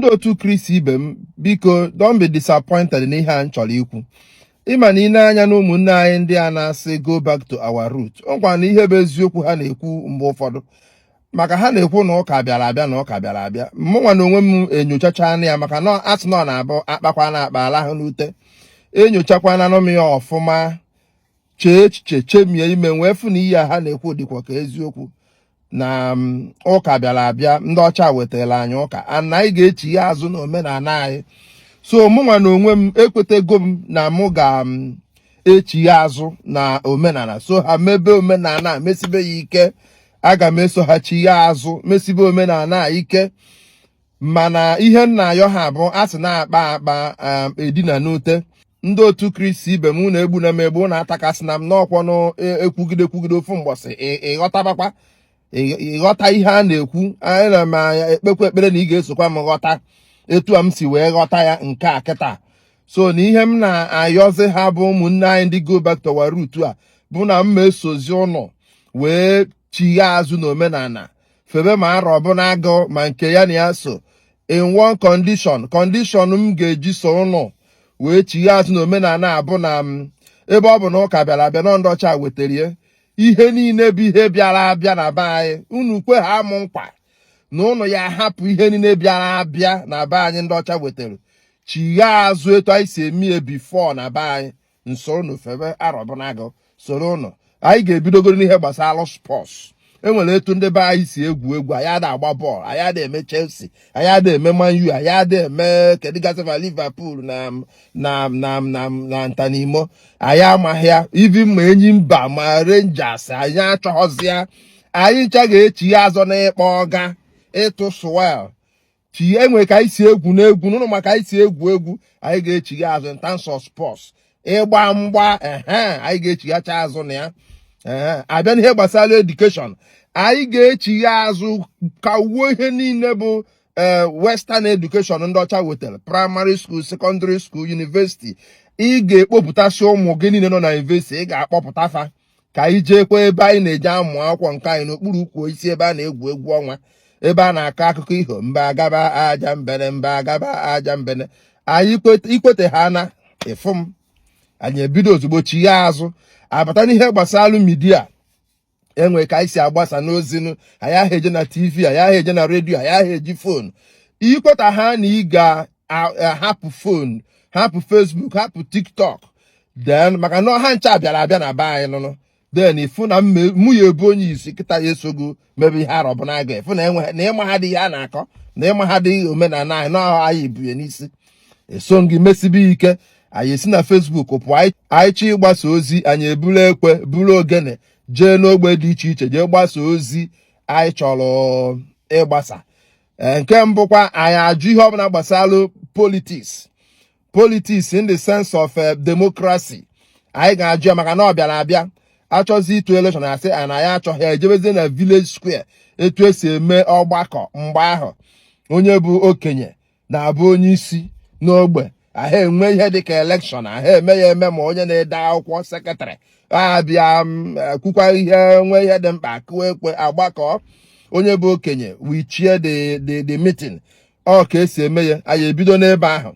Ndị otu Kristi ibe m, biko, don't be disappointed n'ihe a m chọrọ ikwu. Ịma na ị na-anya na ụmụnne anyị ndị a na-asị "Go back to our root", ọ gwa na ihe bụ eziokwu ha na-ekwu mgbe ụfọdụ, maka ha na-ekwu na ụka bịara abịa, na ụka bịara abịa. Mụnwa na onwe m enyochachana ya, maka na asị na ọ na-abụ akpakwa na akpa alahụ n'ute. Enyochakwana m ya ọfụma, chee echiche, chemie ime, wee fụ na ihe a ha na-ekwu dịkwa ka eziokwu, na ụka bịara abịa, ndị ọcha wetara anyị ụka, ana anyị ga-echi ya azụ na omenala anyị. So mụnwa na onwe m ekwetego m na mụ ga-echi ya azụ na omenala. So ha mebe omenala, mesibe ya ike, aga m eso ha chi ya azụ, mesibe omenala a ike. Mana ihe nna ayọ ha bụ, a sị na-akpa akpa edina n'ute. Ndị otu Kristi ibe m, na-egbu na m egbu na atakasị na m n'ọkwọnụ ekwugide kwugide ofu mgbọsị, ịghọtabakwa, ịghọta ihe a na-ekwu. Anyị na m ekpekwa ekpere na ị ga-esokwa m ghọta etu a m si wee ghọta ya nke a kịta. So na ihe m na-ayọzi ha bụ ụmụnne anyị ndị "Go back to our root" a, bụ na m ma esozi ụnụ wee chigha azụ n'omenala, febe ma arọ ọbụla agụ ma nke ya na ya so, in one condition. Condition m ga-eji so ụnụ wee chigha azụ n'omenala a bụ na m, ebe ọ bụ na ụka bịara abịa, nọ ndị ọcha wetara ya, ihe niile bụ ihe bịara abịa na be anyị, unu kwe ha amụ nkwa na ụnụ ya ahapụ ihe niile bịara abịa na be anyị ndị ọcha wetara, chigha azụ etu anyị si eme ya before na be anyị, nsoro unu febe arọbụnagụ, soro ụnụ. Anyị ga-ebidogoro n'ihe gbasara sports. Enwere etu ndị be anyị si egwu egwu. Anyị ada agba bọọlụ, anyị ada eme Chelsea, anyị ada eme Man U, anyị ada eme kedụgasịfa, Liverpool na Ntanimo. Anyị amaghị ya ivi ma enyi mba ma Rangers, anyị achọghọzi ya. Anyị ncha ga-echi ya azụ n'ịkpọ ọga ịtụ swell chi. Enwe ka anyị si egwu n'egwu n'ụlọ, maka anyị si egwu egwu, anyị ga-echigha azụ in terms of sports, ịgba mgba. Ehe, anyị ga-echighacha azụ na ya. Ee, abịa n'ihe gbasara education, anyị ga-echigha azụ ka wuo ihe niile bụ ee western education ndị ọcha wetara, primary school, secondary school, university. Ị ga-ekpopụtasị ụmụ gị niile nọ na university, ị ga-akpọpụta fa ka anyị jeekwa ebe anyị na-eje amụ akwụkwọ nke anyị n'okpuru ukwu osisi, ebe a na-egwu egwu ọnwa, ebe a na-akọ akụkọ iho mba agaba aja mbene, mba agaba aja mbene. Anyị ikwete ha na ịfụ m, anyị ebido ozugbo chigha azụ. Abata n'ihe gbasara media, enwe ka anyị si agbasa n'ozinu. Anyị ahụ eje na TV, anyị ahụ eje na redio, anyị ahụ eji phone. Ikweta ha na ị ga-ahapụ phone, hapụ Facebook, hapụ TikTok, then maka na ha ncha bịara abịa na be anyị nụnụ, then ịfụ na mụ ya ebu onye isi kịta ya esogo mebe ihe arọbụna aga. Ịfụ na enwe na ịma ha dị ihe a na-akọ, na ịma ha dị omenala anyị na anyị bụ n'isi, eso gị mesibe ike. Anyị esi na Facebook pụọ. Anyị chọ ịgbasa ozi, anyị eburu ekwe, buru ogene, jee n'ogbe dị iche iche, jee gbasa ozi anyị chọrọ ịgbasa. Nke mbụkwa, anyị ajụ ihe ọbụla gbasara politics, politics in the sense of democracy. Anyị ga-ajụ ya maka na ọ bịara abịa. Achọzi ịtụ election, asị na ya achọghị ya, ejebezie na village square, etu esi eme ọgbakọ mgbe ahụ, onye bụ okenye na-abụ onye isi n'ogbe ahụ, enwe ihe dịka election ahụ, eme ya eme, ma onye na-ede akwụkwọ, secretary abịa kwukwa ihe, nwe ihe dị mkpa, kụọ ekwe, agbakọ, onye bụ okenye wichie the meeting. Ọ ka esi eme ya. Anyị ebido n'ebe ahụ,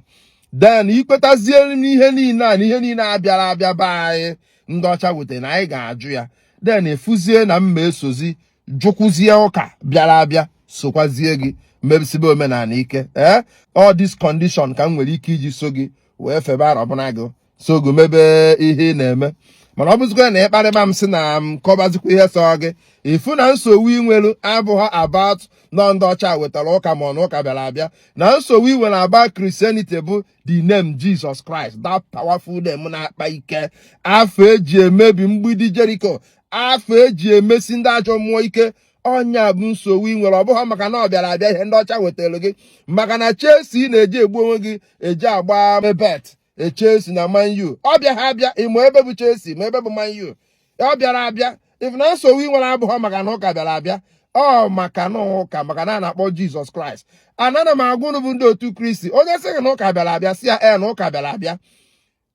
then ikwetazie n'ihe niile a na ihe niile a bịara abịa be anyị ndị ọcha wetara na anyị ga-ajụ ya, then efuzie na mma esozi jụkwuzie ụka bịara abịa, sokwazie gị mebisibe omenala ike. Ee, all this condition ka m nwere ike iji so gị wee febe arọbụna gị, so gị mebe ihe ị na-eme. Mana ọ bụzikwa na ịkparịba m, sị na m kọbazikwa ihe sọ gị, ịfụ na nsogbu ị nwere abụghị about nọ ndị ọcha wetara ụka, ma ọ na ụka bịara abịa. Na nsogbu ị nwere about Christianity bụ the name Jesus Christ, that powerful name na-akpa ike, afọ eji emebi mgbidi Jericho, afọ eji emesi ndị ajọ mmụọ ike. Ọnya bụ nsogbu ị nwere. Ọ bụghị maka na ọ bịara abịa, ihe ndị ọcha wetara gị, maka na Chelsea na-eji egbu onwe gị, eji agba bet Chelsea na Man U. Ọ bịa ha abịa, ịma ebe bụ Chelsea, ma ebe bụ Man U. Ọ bịara abịa. If na nsogbu ị nwere abụghị maka na ụka bịara abịa, ọ maka na ụka, maka na a na-akpọ Jizọs Kraịst. Anana m agwa unu bụ ndị otu Kristi, onye sị gị na ụka bịara abịa, si ya ee, na ụka bịara abịa.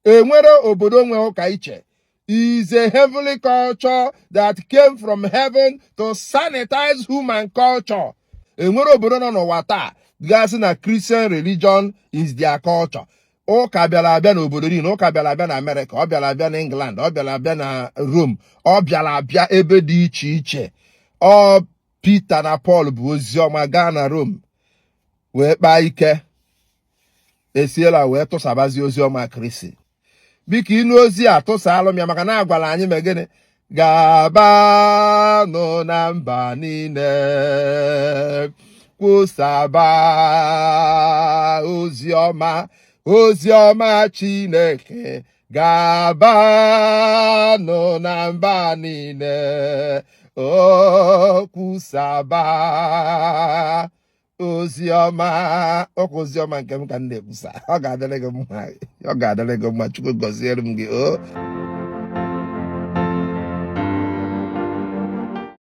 Enwere obodo nwe ụka iche is a heavenly culture that came from heaven to sanitize human culture. Enwere obodo nọ n'ụwa taa Gasị na Christian religion is their culture. Ụka bịara abịa n'obodo niile. Ụka bịara abịa na Amerịka, ọ bịara abịa na England, ọ bịara abịa na Rome, ọ bịara abịa ebe dị iche iche. Ọ Peter na Paul bụ ozi ọma gaa na Rome wee kpaa ike, esiela wee tụsabazi ozi ọma Kristi. Biko, ịnụ ozi a, tụsaalụ m ya, maka na agwara anyị ma gịnị? Gabanụ na mba niile, kwusaba ozi ọma, ozi ọma Chineke. Gabanụ na mba niile, o kwusaba ozi ọma. Ọkwa ozi ọma nke m ka m na-ekwusa. Ọ ga-adịrị gị mma, ọ ga-adịrị gị mma. Chukwu gọziere m gị o.